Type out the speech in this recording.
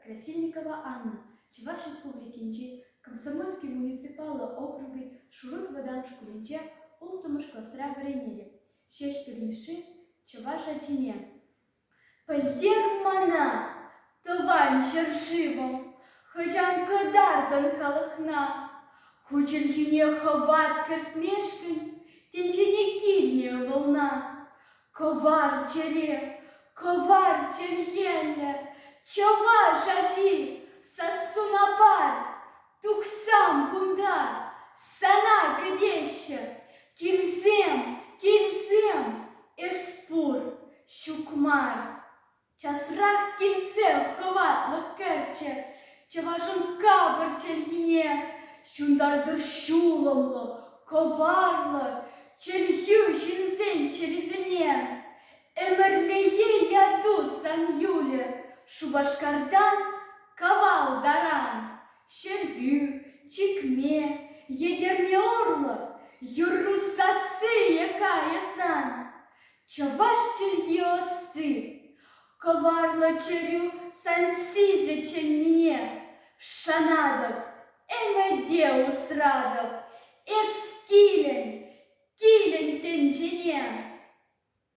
Красильникова Анна, Чӑваш Республикинчи Комсомольски муниципаллӑ округӗн Шурут вӑтам шкулӗнче улттӑмӗш класра вӗренетӗп. Ҫеҫпӗл Мишши чӑваш ачине Пӗлтер мана, тӑван ҫӗршывӑм, хӑҫан кӑтартӑн халӑхна? Ху чӗлхӳне хӑват кӗртмешкӗн тӗнчене килнӗ ывӑлна. Кӑвар чӗре, кӑвар чӗлхеллӗ чӑваш ачи, сассуна пар, тухсам кунта, сана кӗтеҫҫӗ. Килсем, килсем, эс пур, ҫук мар. Часрах килсе хӑватлӑх кӗрчӗ чӑвашӑн капӑр чӗлхине, ҫунтартӑр ҫулӑмлӑ, кӑварлӑ чӗлхӳ ҫынсен чӗрисене. Ӗмӗрлӗхе яту сан юлӗ Шупашкартан Кавал таран. Ҫӗрпӳ, Чикме, Етӗрне урлӑ юрру сассийӗ кайӗ сан. Чӑваш чӗлхи ӑсти, кӑварлӑ чӗрӳ сан сисӗ чӗннине шанатӑп, ӗмӗте усратӑп, эс килӗн, килӗн тӗнчене.